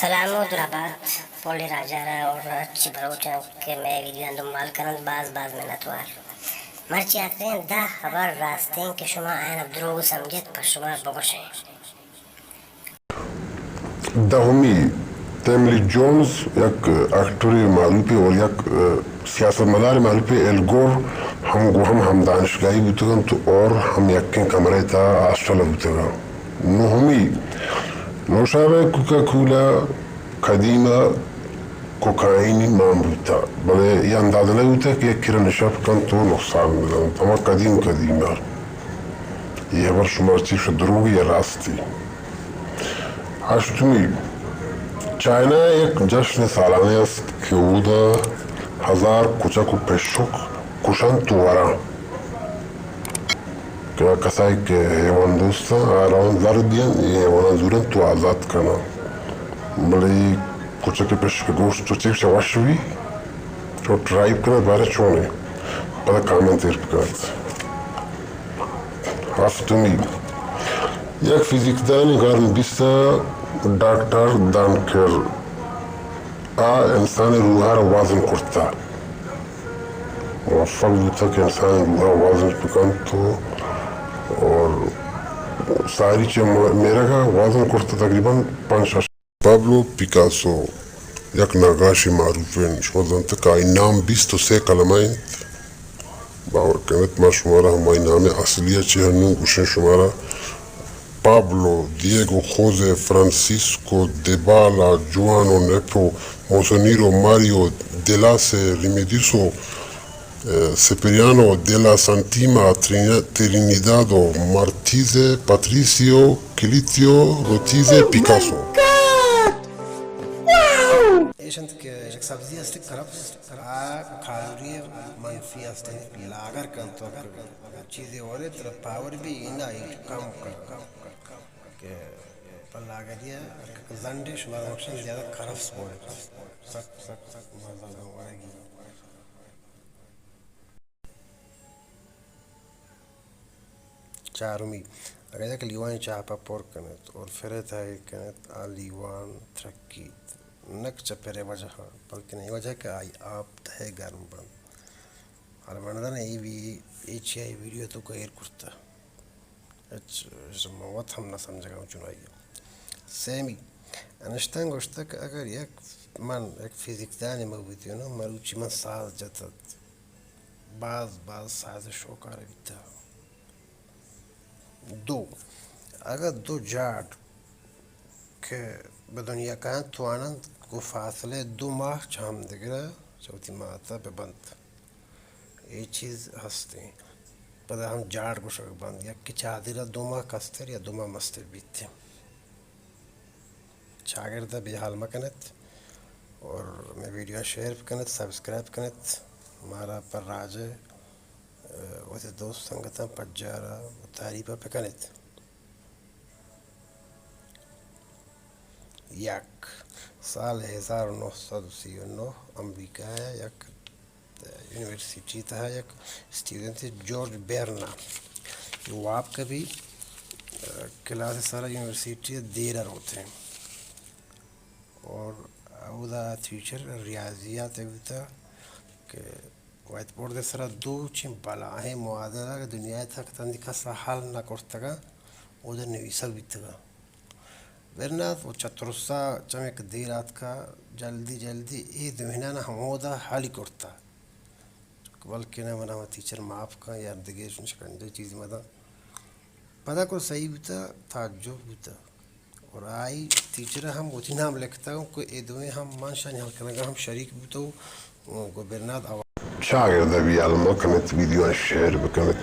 سلام و درہبات پولی راجا را اور ہرچی بلوچاں کہ مئے ویڈیوان دنبال کننت، باز باز منتوار۔ مرچی آتکگیں دہ ہبر راستیں کہ شما آیانا دروگ سمجھت، پہ شما بگوشیں۔ دہمی، تیملی جونز یک ایکٹرے معروفے اور یک، ء، سیاستمدارے معروفے، ایل گور ہم گوں ہم ہم دانشگاہی بوتگ انت اور ہم یکیں کمرہ ء تہا ہاسٹل ء بوتگ انت۔ نہمی، نوشابہ کوکا کولا قدیم ء کوکائینی مان بوتہ، بلے اے اندازہ نہ بوتہ کہ یک کرا نشہ بکنت و نقصان بدنت۔ ہما قدیم قدیم ء اے ہبر شمارا چی گوشت، دروگی یا راستی؟ ہشتمی، چائنا ء یک جشن سالانہ است کہ اودا ہزار کچک و پشک کشنت و وران۔ کہ کسائے کہ حیوان دوستاں، آ روان زر دیان، اے حیواناں زورن تو آزاد کناں۔ بلے اے کچک پشک گوشت تو چیک چہ وش بی، تو ٹرائی بکنت بارے چونے، پدا کامنت ایر بکنت۔ ہفتمی، یک فزیکدانی قرن بیست ء ڈاکٹر دانکر آ انسانی روح ء را وزن کرتا۔ موفق بوتگ کہ انسان ء روح ء وزن بکنت و اور ساری چہ م-، میرگ ء وزن کرت تقریباً پنچ شش۔ پابلو پیکاسو یک نقاشے معروف انت، شما زانت کہ آئی نام بیست و سے کلمہ انت۔ باور کنت ما شمارا ہمائی نام اصلی ء چہ ہنوں گوشیں شمارا۔ پابلو، دیگو خوزے، فرانسیسکو دیبالا، جوانو نیپو، موسونیرو ماریو، دیلاسے ریمیدیسو، سپریانو دیلا سانتیما، ترین-، ترینیدادو مارتیزے، پاتریسیو کلیتیو روتیزے، پیکاسو۔ ایش انت کہ یک سبزی است کرفس، آ کالوری منفی است، لاگر کنت و چیزے ورے ترا پاور بی اینا کم کن۔ کہ پہ لاگری ء زنڈے شمارا بخشن زیادہ کرفس بوت۔ سک، سک، سک مزہ داں ورگی۔ چارمی، اگر یک لیوان چاپ ء پر کنت اور فرے تہا ایر کنت، آ لیوان ترکیت۔ نک چہ پرے وجہ ء، بلکن اے وجہ کہ آئی آپ تہے گرم بنت۔ حال من نزاناں اے وی-، اے چی آئی ویڈیو تو کہ ایر کرتہ۔ ہچ، ہچ من وت ہم نہ سمجھگاں چونائی ء۔ سیمی، انشتان گوشتہ کہ اگر یک، من یک فزیکدانے مہ بوتینوں، مروچی من ساز جتت۔ باز، باز ساز شوکار بیتہ۔ دو، اگاں دو جاڑ کہ بہ دنیا کاینت تواننت گوں فاصلہ دو ماہ چہ ہمدگرا چہ وتی ماتا بہ بنت۔ اے چیز ہستیں۔ پدا ہم جاڑ گوشگ بنت، یکے چہ آدگرا دو ماہ کستر یا دو ماہ مستر بیت۔ چاگرد ء بے حال مہ کنت اور مئے ویڈیو ء شیئر بکنت، سبسکرائب کنت، مارا پر راج ء وتی دوست سنگتاں پجار ء تعریف ء بکنت۔ یک، سال ہزار و نہہ سد و سی و نہہ امریکہ ء یک یونیورسٹی تہا یک اسٹوڈنٹ جارج برنا، اے واب کبھی، ء، کلاس سرا یونیورسٹی ء دیر ء روتیں اور اودا ٹیچر ریاضیات ء بوتا کہ وائٹ بورڈ ء سرا دو چیں بلاہیں معادلہ کہ دنیا ء تک تندی کس ء حل نہ کرتگاں، اودا نویسگ بیتگاں۔ برنات و چہ ترسا چمیک دیر آتکا، جلدی جلدی اے دوئینانا ہمودا حالی کرتا۔ بلکن من ہما ٹیچر معاف کن یا دگہ شکنجہ چیزی مدن۔ پدا کو صحیح بوتا، تعجب بوتا۔ اور آئی ٹیچر ہم وتی نام لکھتا کہ اے دوئیں ہم من شانی حل کنگا ہم شریک بوتا۔ گو برنات آواز۔ چاگرد ء بے حال مہ کنت، ویڈیو ء شیئر بکنت۔